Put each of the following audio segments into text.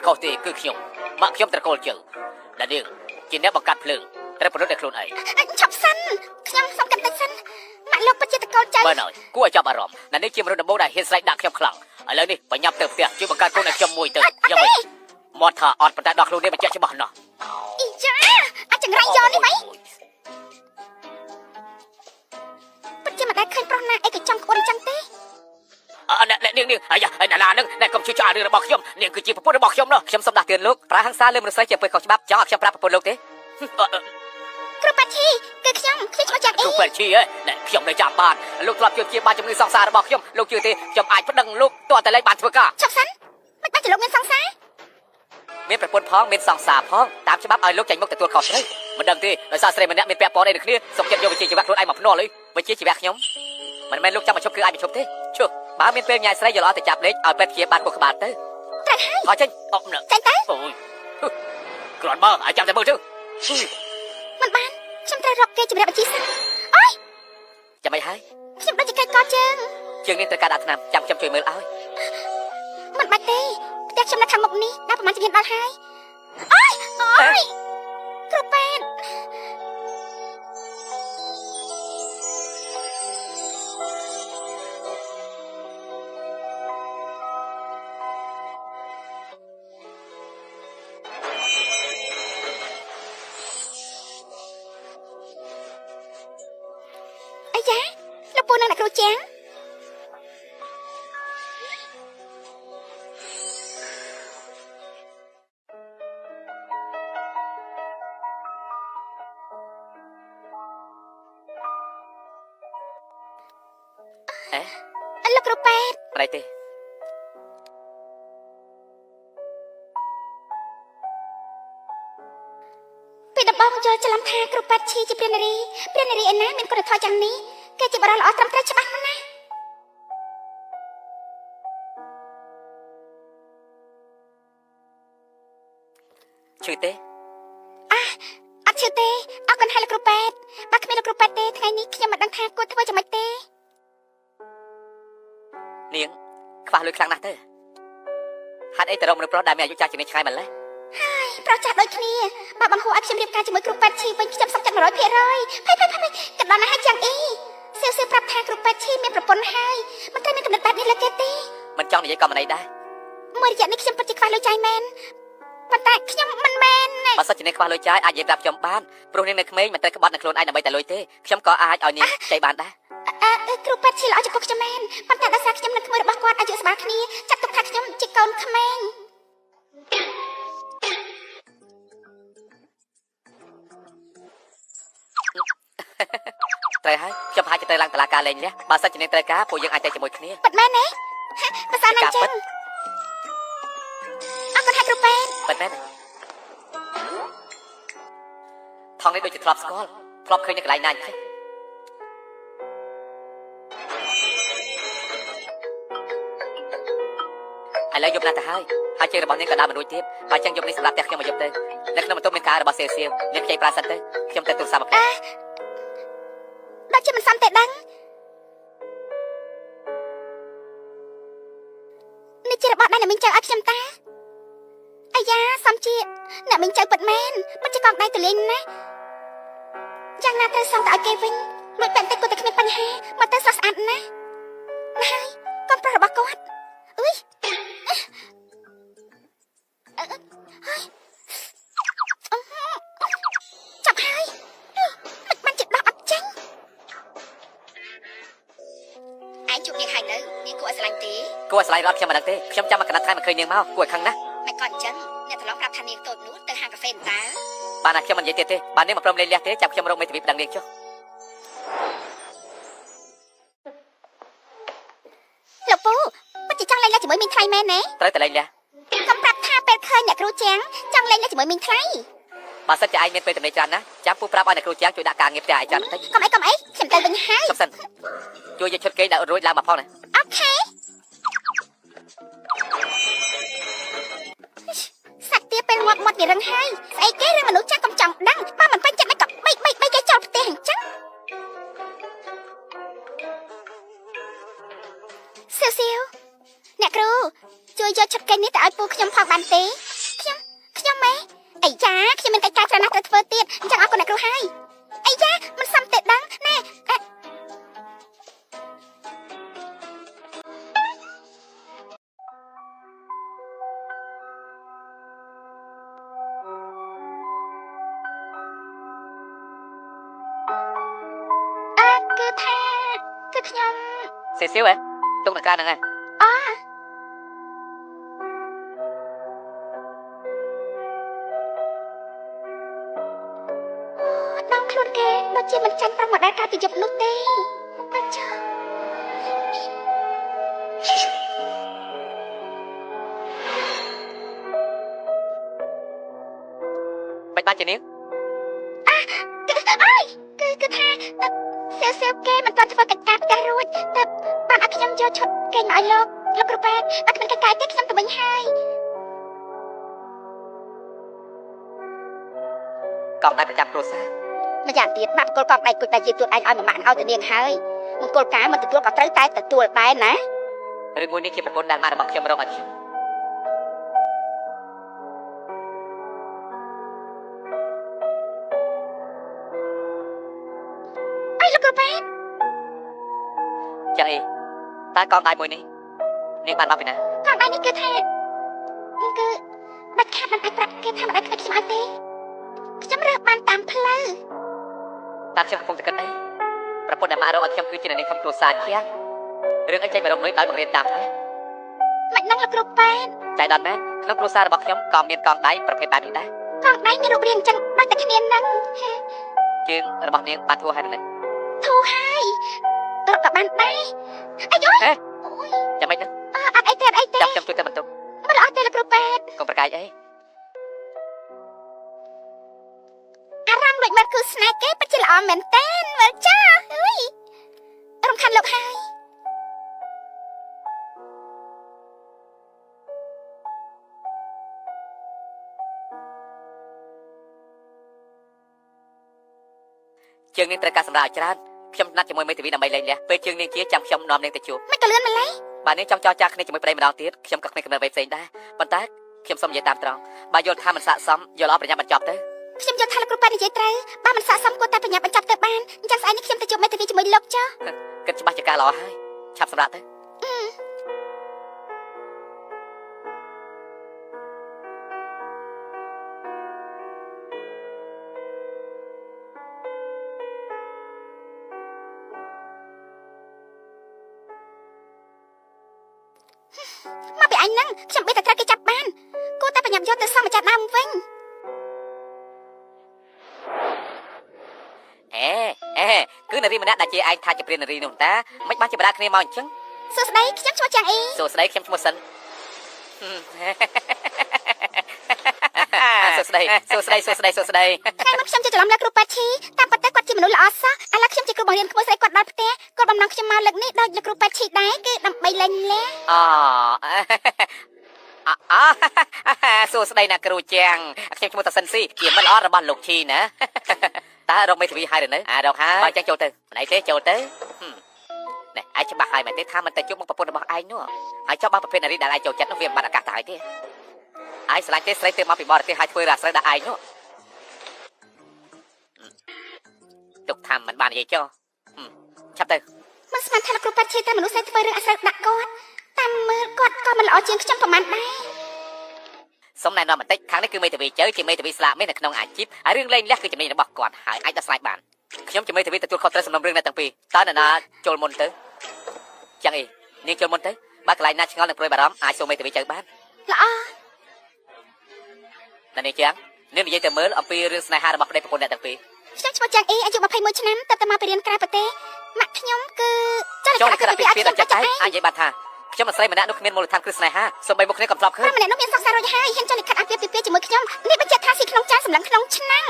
ខុសទេគឺខ្ញុំម៉ាក់ខ្ញុំត្រកូលជើដែលនាងជាអ្នកបង្កាត់ភ្លើងត្រូវប្រលត់ដល់ខ្លួនឯង ឈប់សិនខ្ញុំសុំកាន់តិចសិនម៉ាក់លោកពិតជាតកូលចៅ មើលហើយគួរឲ្យចាប់អារម្មណ៍ណានេះជាមនុស្សដំបូងដែលហ៊ានស្រែកដាក់ខ្ញុំខ្លាំងឥឡូវនេះបញ្ញាប់ទៅផ្ទះជួយបង្កើតកូនឲ្យខ្ញុំមួយទៅយ៉ាងម៉េចមាត់ថាអត់ប៉ុន្តែដល់ខ្លួននេះបញ្ជាក់ច្បាស់ណាស់ អីចាអាចង្រៃយកនេះໄວពិតជាមិនដែលឃើញប្រុសណាអីក៏ចង់ក្អួនអញ្ចឹងទេ អឺអ្នកនាងនាងអាយ៉ាណាណានឹងអ្នកកុំជឿឆ្អារឿងរបស់ខ្ញុំនាងគឺជាប្រពន្ធរបស់ខ្ញុំនោះខ្ញុំសូមដាស់តឿនលោកប្រើហិង្សាលើមនុស្សស្រីជាអំពើខុសច្បាប់ចង់ឲ្យខ្ញុំប្រាប់ប្រពន្ធលោកទេ គ្រូប៉ាឈីគឺខ្ញុំខ្ញុំឈ្មោះចាក់អី គ្រូពេទ្យឈីហ៎ណែខ្ញុំនៅចាំបានលោកធ្លាប់ជួយព្យាបាលជំងឺសង្សាររបស់ខ្ញុំលោកជឿទេខ្ញុំអាចប្តឹងលោកទាល់តែលែងបានធ្វើការ ឈប់សិនមិនបានជាលោកមានសង្សារ មានប្រពន្ធផងមានសង្សារផងតាមច្បាប់ឲ្យលោកចាញ់មុខទទួលខុសត្រូវមិនដឹងទេដោយសារស្រីម្នាក់មានពាក់ព័ន្ធអីនឹងគ្នាសុខចិត្តយកវិជ្ជាជីវៈខ្លួនឯងមកភ្នាល់អីវិជ្ជាជីវៈខ្ញុំមិនមែនលោកចាំមកឈប់គឺអាចមកឈប់ទេឈប់បើមានពេលញ៉ាយស្រីយល់អត់ទៅចាប់លេខឲ្យពេទ្យព្យាបាលខួរក្បាលទៅ ត្រូវហើយ ថយចេញអុកណ ចាញ់ទៅ អូយគ្រាន់បើឲ្យចាំតែមើលទៅ មិនបានខ្ញុំត្រូវរកគេជំរាបបញ្ជីសិនអូយ ចាំអីហើយ ខ្ញុំដូចជាកែកជើង ជាងនេះត្រូវការដាក់ថ្នាំចាំខ្ញុំជួយមើលឲ្យ មិនបាច់ទេផ្ទះខ្ញុំនៅខាងមុខនេះដល់ប្រហែលជំហានដល់ហើយអូយអូយគ្រូពេទ្យអាយ៉ាលោកពូនិងអ្នកគ្រូជាង អេ លោកគ្រូពេទ្យ មិនអីទេ ពេលដំបងយល់ច្រឡំថាគ្រូពេទ្យឈីជាព្រះនារីព្រះនារីឯណាមានគុណធម៌យ៉ាងនេះគេជាបរិសុទ្ធល្អត្រឹមត្រូវច្បាស់ណាស់ ឈឺទេ អត់ឈឺទេអរគុណហើយលោកគ្រូពេទ្យបើគ្មានលោកគ្រូពេទ្យទេថ្ងៃនេះខ្ញុំមិនដឹងថាគួរធ្វើយ៉ាងម៉េចទេ នាងខ្វះលុយខ្លាំងណាស់ទេហេតុអីទៅរកមនុស្សប្រុសដែលមានអាយុចាស់ជាងនេះឆ្ងាយម្ល៉េះ ប្រុសចាស់ដូចគ្នាបើបង្ហូរឲ្យខ្ញុំរៀបការជាមួយគ្រូពេទ្យឈីវិញខ្ញុំសុខចិត្ត100%ផៃផៃផៃកណ្ដោះណាស់ហើយចាំងអីសៀវសៀវប្រាប់ថាគ្រូពេទ្យឈីមានប្រពន្ធហើយមិនត្រូវមានកំណត់បែបនេះលើគេទេ មិនចង់និយាយក៏មិនអីដែរ មួយរយៈនេះខ្ញុំពិតជាខ្វះលុយចាយមែនប៉ុន្តែខ្ញុំមិនមែន បើសិនជានាងខ្វះលុយចាយអាចនិយាយប្រាប់ខ្ញុំបានព្រោះនាងនៅក្មេងមិនត្រូវក្បត់នឹងខ្លួនឯងដើម្បីតែលុយទេខ្ញុំក៏អាចឲ្យនាងខ្ចីបានដែរ អឺគ្រូពេទ្យឈីល្អចំពោះខ្ញុំមែនប៉ុន្តែដោយសារខ្ញុំនិងក្មួយរបស់គាត់អាយុស្មើគ្នាចាត់ទុកថាខ្ញុំជាកូនក្មេង ត្រូវហើយខ្ញុំប្រហែលជាត្រូវឡើងតុលាការលែងលះបើសិនជានាងត្រូវការពួកយើងអាចទៅជាមួយគ្នា ពិតមែនទេភាសាណាស់ចឹងអរគុណហើយគ្រូពេទ្យ ពិតមែនទេថងនេះដូចជាធ្លាប់ស្គាល់ធ្លាប់ឃើញនៅកន្លែងណាអញ្ចឹងឥឡូវយប់ណាស់ទៅហើយហើយជើងរបស់នាងក៏ដើរមិនរួចទៀតបើអញ្ចឹងយប់នេះសម្រាប់ផ្ទះខ្ញុំមកយប់ទៅនៅក្នុងបន្ទប់មានការរបស់សៀវសៀវនាងខ្ចីប្រាសិនទៅខ្ញុំទៅទូរស័ព្ទមកផ្លែ ដូចជាមិនសមទេដឹងនេះជារបស់ដែលអ្នកមីងចៅឲ្យខ្ញុំតាអាយ៉ាសំជាអ្នកមីងចៅពិតមែនមិនជាកងដៃទលេងណាយ៉ាងណាត្រូវសងទៅឲ្យគេវិញលួចបែបតិចគួរតែគ្មានបញ្ហាមកទៅស្រស់ស្អាតណាស់ណាហើយកូនប្រុសរបស់គាត់អុយចាប់ហើយមិនបានជាដោះអត់ចេញ ឯងជួបនាងហើយនៅនាងគួរឲ្យស្រឡាញ់ទេ គួរឲ្យស្រឡាញ់រត់ខ្ញុំមិនដឹងទេខ្ញុំចាំមកកណ្ដាត់ថ្ងៃមិនឃើញនាងមកគួរឲ្យខឹងណាស់ មិនក៏អញ្ចឹងអ្នកត្រឡប់ប្រាប់ថានាងតូចនោះទៅហាងកាហ្វេតើ បានតែខ្ញុំមិននិយាយទៀតទេបាននាងមកព្រមលេងលះទេចាំខ្ញុំរកមេធាវីប្តឹងនាងចុះ លោកពូពិតជាចង់លេងលេងជាមួយមីងថ្លៃមែនទេ ត្រូវតែលេងលះ កុំប្រាប់ថាពេលឃើញអ្នកគ្រូជាងចង់លេងលេងជាមួយមីងថ្លៃ បើសិនជាឯងមានពេលទំនេរច្រើនណាស់ចាំពូប្រាប់ឲ្យអ្នកគ្រូជាងជួយដាក់ការងារផ្ទះឲ្យច្រើនបន្តិច កុំអីកុំអីខ្ញុំទៅវិញហើយ សុំសិនជួយយកឈុតគេដែលរួចឡើងមកផងណា OK សត្វទាពេលងាប់មាត់វារឹងហើយស្អីគេរឿងមនុស្សចាស់កុំចង់ដឹងបើមិនពេញចិត្តមិនក៏បីបីបីគេចោលផ្ទះអញ្ចឹងសៀវសៀវអ្នកគ្រូជួយយកឈុតគេនេះទៅឲ្យពូខ្ញុំផងបានទេ ម៉ែអាយ៉ាខ្ញុំមានកិច្ចការច្រើនណាស់ត្រូវធ្វើទៀតអញ្ចឹងអរគុណអ្នកគ្រូហើយអាយ៉ាមិនសមទេដឹងណែអេអើគឺថាគឺខ្ញុំ សេសៀវហ៎ទុកនៅក្រៅហ្នឹងហ៎ អូដងខ្លួនគេដូចជាមិនចាញ់ប្រុសម្ដាយកាលពីយប់នោះទេអញ្ចឹង មិនបានជានាង គឺអើយគឺគឺថាសៀវសៀវគេមិនទាន់ធ្វើកិច្ចការផ្ទះរួចតែបានឲ្យខ្ញុំយកឈុតគេងមកឲ្យលោកលោកគ្រូពេទ្យបើគ្មានកិច្ចការទេខ្ញុំទៅវិញហើយ កង់ដៃប្រចាំគ្រួសារ ម្យ៉ាងទៀតម៉ាក់បង្គោលកងដៃគុជដែលជាទួតឯងឲ្យមួយម៉ាក់ឲ្យទៅនាងហើយមង្គលការមិនទទួលក៏ត្រូវតែទទួលដែរណា រឿងមួយនេះជាប្រពន្ធដែលម៉ាក់របស់ខ្ញុំរកឲ្យខ្ញុំ អីលោកគ្រូពេទ្យ ចឹងអីតើកង់ដៃមួយនេះនាងបានមកពីណា កងដៃនេះគឺថាគឺដាច់ខាតមិនអាចប្រាប់គេថាមិនឲ្យខ្ទេចខ្ញុំឲ្យទេខ្ញុំរើសបានតាមផ្លូវ តាមខ្ញុំកំពុងតែគិតអីប្រពន្ធដែលម៉ាក់រកឲ្យខ្ញុំគឺជាអ្នកនាងក្នុងគ្រួសារជាងរឿងអីចេញមករកនុយដោយបង្រៀនតាមផ្ទះ មិនដឹងលោកគ្រូពេទ្យ ចៃដន្យមែនក្នុងគ្រួសាររបស់ខ្ញុំក៏មានកង់ដៃប្រភេទបែបនេះដែរ កងដៃមានរូបរាងអញ្ចឹងដូចតែគ្នានឹង ជើងរបស់នាងបានធ្វើឲ្យនៅនេះ ធូរហើយរត់ក៏បានដែរអាយយអូយ ចាំម៉េចណា អត់អីទេអត់អីទេ ចាំខ្ញុំជួយទៅបន្ទុក មិនល្អទេលោកគ្រូពេទ្យ កុំប្រកែកអី អារម្មណ៍ដូចមើលគូស្នេហ៍គេពិតជាល្អមែនតើមើលចាអើយរំខានលោកហើយ ជើងនាងត្រូវការសម្រាប់ឲ្យច្រើនខ្ញុំណាត់ជាមួយមេធាវីដើម្បីលែងលះពេលជើងនាងជាចាំខ្ញុំនាំនាងទៅជួប មិនក៏លឿនម្ល៉េះ បើនាងចង់ចរចាគ្នាជាមួយប្តីម្ដងទៀតខ្ញុំក៏គ្មានកំណត់អ្វីផ្សេងដែរប៉ុន្តែខ្ញុំសូមនិយាយតាមត្រង់បើយល់ថាមិនស័ក្តិសមយល់អស់ប្រញាប់បញ្ចប់ទៅ ខ្ញុំយល់ថាលោកគ្រូពេទ្យនិយាយត្រូវបើមិនស័ក្តិសមគួរតែប្រញាប់បញ្ចប់ទៅបានអញ្ចឹងស្អែកនេះខ្ញុំទៅជួបមេធាវីជាមួយលោកចុះ គិតច្បាស់ជាការល្អហើយឆាប់សម្រាប់ទៅ មកពីឯងហ្នឹងខ្ញុំបេះតែត្រូវគេចាប់បានគួរតែប្រញាប់យកទៅសងម្ចាស់ដើមវិញ អេអេគឺនារីម្នាក់ដែលជាឯងថាជាព្រាននារីនោះតាមិនបានជាបដាគ្នាមកអញ្ចឹង សួស្តីខ្ញុំឈ្មោះចាងអ៊ី សួស្តីខ្ញុំឈ្មោះសិនសួស្តីសួស្តីសួស្តីសួស្តី ថ្ងៃមុនខ្ញុំជិះច្រឡំលើគ្រូប៉ាឈីតាមពិតទៅគាត់ជាមនុស្សល្អសោះឥឡូវខ្ញុំជាគ្រូបង្រៀនក្មួយស្រីគាត់ដល់ផ្ទះគាត់បំណងខ្ញុំមកលើកនេះដូចលោកគ្រូប៉ាឈីដែរគឺដើម្បីលែងលះ អអអសួស្តីណាគ្រូជាងខ្ញុំឈ្មោះតាសិនស៊ីជាមិត្តល្អរបស់លោកឈីណាតើរកមេធាវីហើយឬនៅអារកហើយបើចឹងចូលទៅមិនអីទេចូលទៅណែឯងច្បាស់ហើយមែនទេថាមិនទៅជួបមុខប្រពន្ធរបស់ឯងនោះហើយចុះបើប្រភេទនារីដែលឯងចូលចិត្តនោះវាមិនបាត់ឱកាសទៅហើយទេឯងស្រឡាញ់ទេស្រីទៅមកពីបរទេសហើយធ្វើរ៉ាស្រីដល់ឯងនោះទុកថាមិនបាននិយាយចុះឆាប់ទៅ មិនស្មានថាលោកគ្រូប៉ាឈីតែមនុស្សស្រីធ្វើរឿងអាស្រូវដាក់គាត់តាមមើលគាត់ក៏មិនល្អជាងខ្ញុំប្រហែលដែរ សូមណែនាំបន្តិចខាងនេះគឺមេធាវីជើជាមេធាវីស្លាកមាសនៅក្នុងអាជីពហើយរឿងលេងលះគឺជំនាញរបស់គាត់ហើយអាចដោះស្រាយបានខ្ញុំជាមេធាវីទទួលខុសត្រូវសំណុំរឿងអ្នកទាំងពីរតើអ្នកណាចូលមុនទៅចឹងអីនាងចូលមុនទៅបើកន្លែងណាឆ្ងល់នឹងព្រួយបារម្ភអាចសួរមេធាវីជើបាន ល្អ ណានាងជាងនាងនិយាយទៅមើលអំពីរឿងស្នេហារបស់ប្តីប្រពន្ធអ្នកទាំងពីរ ខ្ញុំឈ្មោះចាងអ៊ីអាយុ21ឆ្នាំទើបតែមកពីរៀនក្រៅប្រទេសម៉ាក់ខ្ញុំគឺច ចូល ល ក្រាបពីពី ពីឲ្យ ដល់ចិត្តឯង ខ្ញុំទៅចិត្តឯង អាចនិយាយបានថាខ្ញុំនិងស្រីម្នាក់នោះគ្មានមូលដ្ឋានគ្រឹះស្នេហាសូម្បីមុខគ្នាក៏ធ្លាប់ឃើញ ព្រោះម្នាក់នោះមានសង្សាររួចហើយហ៊ានចុះលិខិតអាពាហ៍ពិពាហ៍ជាមួយខ្ញុំនេះបញ្ជាក់ថាស៊ីក្នុងចានសម្លឹងក្នុងឆ្នាំង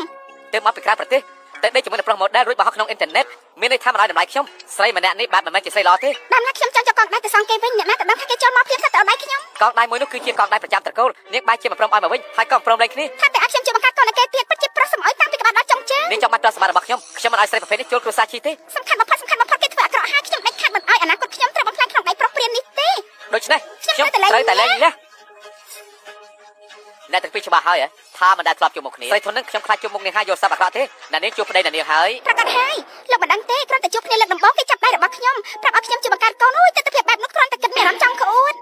ទើបមកពីក្រៅប្រទេសតែដេកជាមួយនឹងប្រុស model រួចបង្ហោះក្នុងអ៊ីនធឺណិតមានន័យថាមិនឲ្យតម្លៃខ្ញុំស្រីម្នាក់នេះបាទមិនមែនជាស្រីល្អទេ ដើមណាខ្ញុំចង់យកកងដៃទៅសងគេវិញអ្នកណាទៅដឹងថាគេចូលមកភ្លាមថាទៅដៃខ្ញុំ កងដៃមួយនោះគឺជាកងដៃប្រចាំត្រកូលនាងបែរជាមិនព្រមឲ្យមកវិញហើយក៏មិនព្រមលេងគ្នា ថាតែឲ្យខ្ញុំជួយបង្កើតកូនឲ្យគេទៀតពិតជាប្រុសសំអុយតាំងពីក្បាលដល់ចុងជើង នាងចង់បានទ្រព្យសម្បត្តិរបស់ខ្ញុំខ្ញុំមិនឲ្យស្រីប្រភេទនេះចូលគ្រួសារជីទេ សំខាន់បំផុតសំខាន់បំផុតគេធ្វើអាក្រក់ហើយខ្ញុំដាច់ខាតមិនឲ្យអនាគតខ្ញុំត្រូវបំផ្លាញក្នុងដៃប្រុសព្រាននេះទេ ដូច្នេះខ្ញុំត្រូវតែលែងលះអ្នកទាំងពីរច្បាស់ហើយហ៎ ថាមិនដែលធ្លាប់ជួបមុខគ្នាស្រីធននឹងខ្ញុំខ្លាចជួបមុខនាងហើយយល់សប្តិអាក្រក់ទេណានាងជួបប្តីណានាងហើយ ប្រកាសហើយលោកមិនដឹងទេគ្រាន់តែជួបគ្នាលើកដំបូងគេចាប់ដៃរបស់ខ្ញុំប្រាប់ឲ្យខ្ញុំជាបង្កើតកូនអូយទិដ្ឋភាពបែបនោះគ្រាន់តែគិតមានអារម្មណ៍ចង់ក្អួត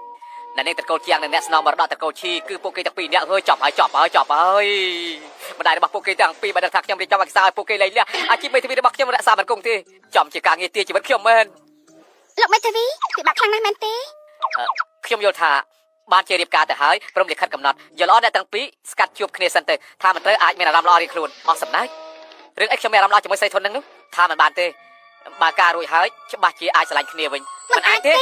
ណានាងតកូលជាងនិងអ្នកស្នងមរតកតកូលឈីគឺពួកគេទាំងពីរនាក់ហើយចប់ហើយចប់ហើយចប់ហើយម្ដាយរបស់ពួកគេទាំងពីរបានដឹងថាខ្ញុំរៀបចំឯកសារឲ្យពួកគេលែងលះអាជីពមេធាវីរបស់ខ្ញុំរក្សាមិនគង់ទេចំជាការងារទាជីវិតខ្ញុំមែន លោកមេធាវីពិបាកខ្លាំងណាស់មែនទេ ខ្ញុំយល់ថាបានជារៀបការទៅហើយព្រមលិខិតកំណត់យល់ល្អអ្នកទាំងពីរស្កាត់ជួបគ្នាសិនទៅថាមិនត្រូវអាចមានអារម្មណ៍ល្អរៀងខ្លួនអស់សំណើចរឿងអីខ្ញុំមានអារម្មណ៍ល្អជាមួយស្រីធននឹងនោះថាមិនបានទេបើការរួចហើយច្បាស់ជាអាចស្រឡាញ់គ្នាវិញ មិនអាចទេ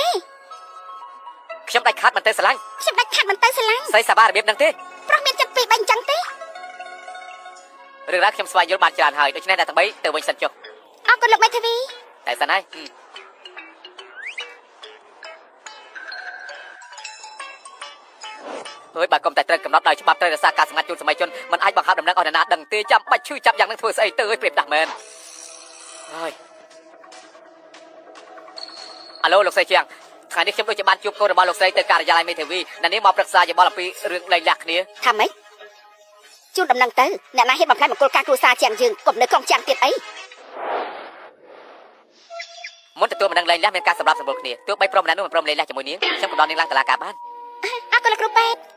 ខ្ញុំដាច់ខាតមិនទៅស្រឡាញ់ ខ្ញុំដាច់ខាតមិនទៅស្រឡាញ់ ស្រីសាបារបៀបនឹងទេ ប្រុសមានចិត្តពីរបីអញ្ចឹងទេ រឿងរ៉ាវខ្ញុំស្វែងយល់បានច្រើនហើយដូច្នេះអ្នកទាំងបីទៅវិញសិនចុះ អរគុណលោកមេធាវី តែសិនហើយហើយបើកុំតែត្រូវកំណត់ដោយច្បាប់ត្រូវរក្សាការសម្ងាត់ជូនសម័យជនមិនអាចបង្ហាប់ដំណឹងឲ្យនរណាដឹងទេចាំបាច់ឈឺចាប់យ៉ាងនឹងធ្វើស្អីទៅឲ្យព្រៀបដាស់មែនហើយអាឡូលោកស្រីជាងថ្ងៃនេះខ្ញុំដូចជាបានជួបកូនរបស់លោកស្រីទៅការិយាល័យមេធាវីណានេះមកប្រឹក្សាយោបល់អំពីរឿងលែងលះគ្នា ថាម៉េចជូនដំណឹងទៅអ្នកណាហ៊ានបំផ្លាញមង្គលការគ្រួសារជាងយើងកុំនៅក្រុងជាងទៀតអី មុនទទួលមិនដឹងលែងលះមានការសម្រាប់សម្រួលគ្នាទោះបីព្រមម្នាក់នោះមិនព្រមលែងលះជាមួយនាងខ្ញុំកំដរនាងឡើងតុលាការបាន អរគុណលោកគ្រូពេទ្យ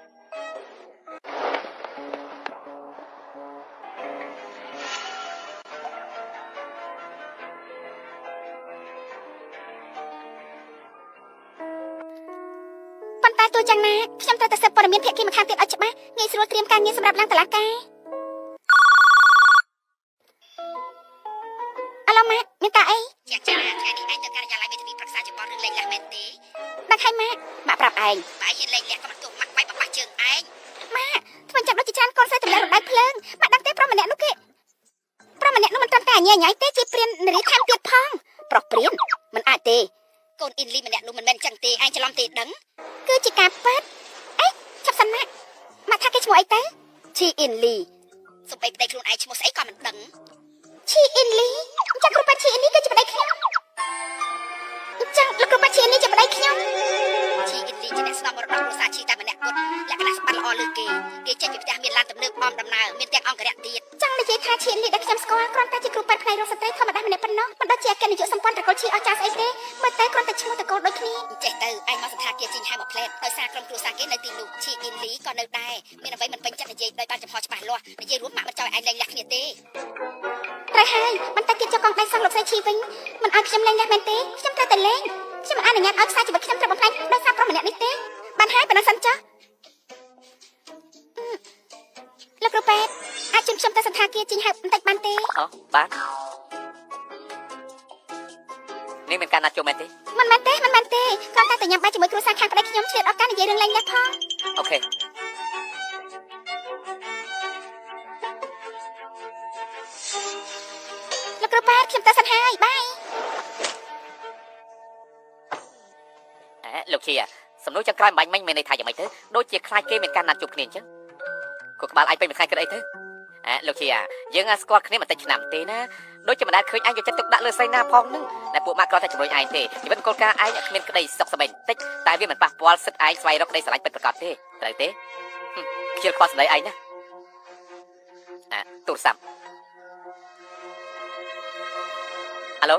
ប៉ុន្តែទោះយ៉ាងណាខ្ញុំត្រូវតែស៊ើបព័ត៌មានភាគីម្ខាងទៀតឲ្យច្បាស់ងាយស្រួលត្រៀមការងារសម្រាប់ឡើងតុលាការអាឡូម៉ាក់មានការអី ជាងចាថ្ងៃនេះឯងទៅការិយាល័យមេធាវីប្រឹក្សាយោបល់រឿងលែងលះមែនទេ ដឹងហើយម៉ាក់ ម៉ាក់ប្រាប់ឯងបើឯងហ៊ានលែងលះក៏មិនទោះម៉ាក់វាយបបាស់ជើងឯង ម៉ាក់ធ្វើចាប់ដូចជាច្រើនកូនស្រីទម្លាក់រំដៅភ្លើងម៉ាក់ដឹងទេប្រុសម្នាក់នោះគេប្រុសម្នាក់នោះមិនត្រឹមតែអញញ៉ៃទេជាព្រាននារីថែមទៀតផង ប្រុសព្រានមិនអាចទេកូនអ៊ីនលីម្នាក់នោះមិនមែនចឹងទេឯងច្រឡំទេដឹង គឺជាការពិតអេឆាប់សិនម៉ាក់ម៉ាក់ថាគេឈ្មោះអីទៅ ឈីអ៊ីនលីសំបីប្តីខ្លួនឯងឈ្មោះស្អីក៏មិនដឹង ឈីអ៊ីនលីអញ្ចឹងគ្រូពេទ្យឈីអ៊ីនលីគឺជាប្តីខ្ញុំអញ្ចឹងលោកគ្រូពេទ្យឈីអ៊ីនលីជាប្តីខ្ញុំ ឈីអ៊ីនលីជាអ្នកស្នងមរតកគ្រួសារឈីតែម្នាក់គត់លក្ខណៈសម្បត្តិល្អលើសគេគេចេញពីផ្ទះមានឡានទំនើបអមដំណើរមានទាំងអង្គរៈទៀត ចង់និយាយថាឈីអ៊ីនលីដែលខ្ញុំស្គាល់គ្រាន់តែជាគ្រូពេទ្យផ្នែករោគស្ត្រីធម្មតាម្នាក់ប៉ុណ្ណោះមិនដូចជាអគ្គនាយកសម្ព័ន្ធត្រកូលឈីអស្ចារ្យស្អីទេមើលទៅគ្រាន់តែឈ្មោះត្រកូលដូចគ្នា ចេះទៅឯងមកសន្តាគារជីងហៅមកផ្លែតដោយសារក្រុមគ្រួសារគេនៅទីនោះឈីអ៊ីនលីក៏នៅដែរមានអ្វីមិនពេញចិត្តនិយាយដោយបានចំហច្បាស់លាស់និយាយរួមម៉ាក់មិនចង់ឲ្យឯងលែងលះគ្នាទេ ត្រូវហើយបន្តិចទៀតយកកងដៃសងលោកស្រីឈីវិញមិនឲ្យខ្ញុំលែងលះមែនទេខ្ញុំត្រូវតែលែងខ្ញុំមិនអនុញ្ញាតឲ្យខ្សែជីវិតខ្ញុំត្រូវបំផ្លាញដោយសារប្រុសម្នាក់នេះទេបានហើយប៉ុណ្ណឹងសិនចុះលោកគ្រូពេទ្យអាចជូនខ្ញុំទៅសន្តាគារជីងហៅបន្តិចបានទេ អូបាទនេះមានការណាត់ជួបមែនទេ មិនមែនទេមិនមែនទេគ្រាន់តែទៅញ៉ាំបាយជាមួយគ្រួសារខាងប្តីខ្ញុំឆ្លៀតឱកាសនិយាយរឿងលែងលះផង OK លោកគ្រូពេទ្យខ្ញុំទៅសិនហើយ bye អេលោកជាសំណួរចុងក្រោយបាញ់មិញមានន័យថាយ៉ាងម៉េចទៅដូចជាខ្លាចគេមានការណាត់ជួបគ្នាអញ្ចឹងគូក្បាលឯងពេញមួយថ្ងៃគិតអីទៅអេលោកជាយើងស្គាល់គ្នាមិនតិចឆ្នាំទេណាដូចជាមិនដែលឃើញឯងយកចិត្តទុកដាក់លើស្រីណាផងនឹងតែពួកម៉ាក់គ្រាន់តែជំរុញឯងទេជីវិតគោលការណ៍ឯងគ្មានក្តីសុខសប្បាយតិចតែវាមិនប៉ះពាល់សិទ្ធិឯងស្វែងរកក្តីស្រឡាញ់ពិតប្រាកដទេត្រូវទេខ្ជិលខ្វល់សម្ដីឯងណាអាទូរស័ព្ទអាឡូ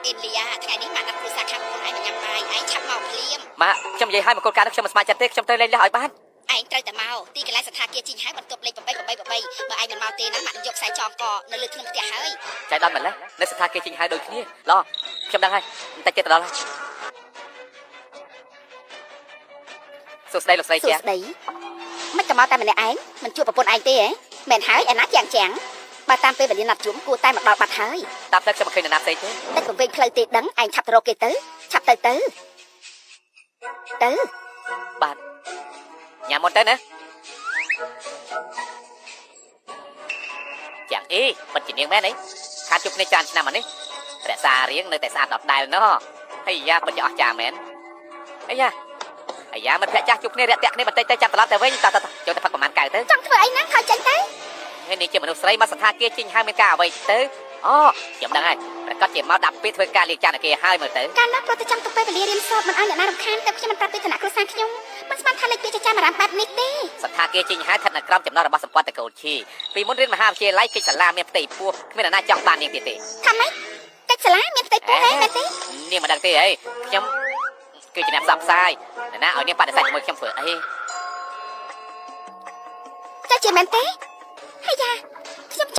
អ៊ីនលីយ៉ាថ្ងៃនេះម៉ាក់ណាត់គ្រួសារខាងប្រពន្ធឯងមកញ៉ាំបាយឯងឆាប់មកភ្លាម ម៉ាក់ខ្ញុំនិយាយឲ្យមកគោលការណ៍នោះខ្ញុំមិនស្ម័គ្រចិត្តទេខ្ញុំត្រូវលែងលះឲ្យបាន ឯងត្រូវតែមកទីកន្លែងសន្តាគារជីងហៅបន្ទប់លេខ888បើឯងមិនមកទេណាម៉ាក់នឹងយកខ្សែចងកនៅលើធ្នំផ្ទះហើយ ចៃដន្យម្ល៉េះនៅស្ថានគេជីងហៅដូចគ្នាល្អខ្ញុំដឹងហើយបន្តិចទៀតទៅដល់ហើយសួស្តីលោកស្រីជា សួស្តីមិនក៏មកតែម្នាក់ឯងមិនជួបប្រពន្ធឯងទេហ៎មែនហើយឯណាជាងជាងបើតាមពេលវេលាណាត់ជួបគួរតែមកដល់បាត់ហើយ តាមផ្លូវខ្ញុំមិនឃើញនរណាផ្សេងទេ តែកុំវិញផ្លូវទេដឹងឯងឆាប់ទៅរកគេទៅឆាប់ទៅទៅទៅ បាទញ៉ាំមុនទៅណាចាំងអីពិតជានាងមែនអីខាតជួបគ្នាច្រើនឆ្នាំអានេះរក្សារៀងនៅតែស្អាតដដែលណោះហើយយ៉ាពិតជាអស្ចារ្យមែនអាយ៉ាអាយ៉ាមិនភ័ក្រចាស់ជួបគ្នារាក់ទាក់គ្នាបន្តិចទៅចាំត្រឡប់ទៅវិញតោះតោះចូលទៅផឹកប្រហែលកៅទៅ ចង់ធ្វើអីហ្នឹងហើយចេញទៅ ហើយនេះជាមនុស្សស្រីមកសន្តាគារជីងហៅមានការអ្វីទៅអូខ្ញុំដឹងហើយ ប្រកាសជាមកដាក់ពាក្យធ្វើការលាងចានឲ្យគេហើយមើលទៅ កាលនោះព្រោះតែចង់ទុកពេលវេលារៀនសូត្រមិនឲ្យអ្នកណារំខានតែខ្ញុំមិនប្រាប់ពីឋានៈគ្រួសារខ្ញុំមិនស្មានថាលេចពាក្យចចាមអារាមបែបនេះទេ សន្តាគារជីងហើយស្ថិតនៅក្រោមចំណោះរបស់សម្ព័ន្ធតកូលឈីពីមុនរៀនមហាវិទ្យាល័យកិច្ចសាលាមានផ្ទៃពោះគ្មានអ្នកណាចង់បាននាងទៀតទេ ថាម៉េចកិច្ចសាលាមានផ្ទៃពោះហេមែនទេ នាងមិនដឹងទេអីខ្ញុំគឺជាអ្នកផ្សព្វផ្សាយអ្នកណាឲ្យនាងបដិសេធជាមួយខ្ញុំធ្វើអី ចាជាមែនទេហើយយ៉ា